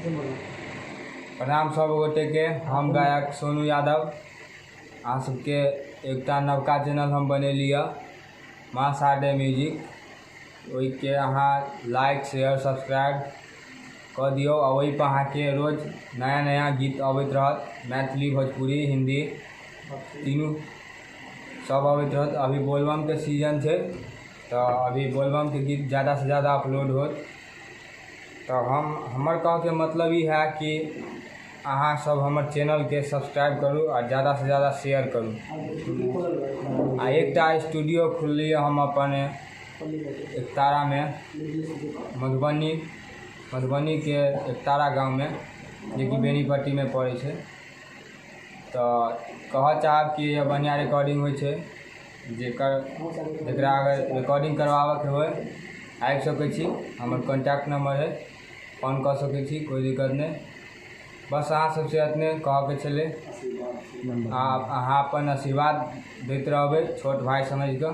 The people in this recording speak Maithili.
प्रणाम सब गोटेके। हम गायक सोनू यादव। अहाँ सबके एकटा नवका चैनल हम बनेली हँ, माँ शारदे म्यूजिक। ओहिके अहाँ लाइक शेयर सब्सक्राइब कऽ दियौ आ ओहिपर अहाँके रोज नया नया गीत अबैत रहत। मैथिली, भोजपुरी, हिन्दी तीनू सब अबैत रहत। अभी बोलबमके सीजन छै तऽ अभी बोलबमके गीत ज़्यादासँ ज़्यादा अपलोड होत। तऽ हमर कहऽके मतलब ई है कि अहाँ सब हमर चैनलके सब्सक्राइब करू आ ज़्यादासँ ज़्यादा शेयर करू। आ एकटा स्टूडियो खोललियै हम अपन एकतारामे, मधुबनीके एकतारा गाँवमे, जेकि बेनीपट्टीमे पड़ै छै। तऽ कहऽ चाहब कि बढ़िआँ रिकॉर्डिंग होइ छै, जकरा अगर रिकॉर्डिंग करबाबऽके होइ आबि सकै छी। हमर कॉन्टैक्ट नंबर हइ, फोन कऽ सकै छी, कोइ दिक्कत नहि। बस अहाँ सबसँ एतने कहऽके छलै। अहाँ अपन आशीर्वाद दैत रहबै छोट भाय समझिकऽ।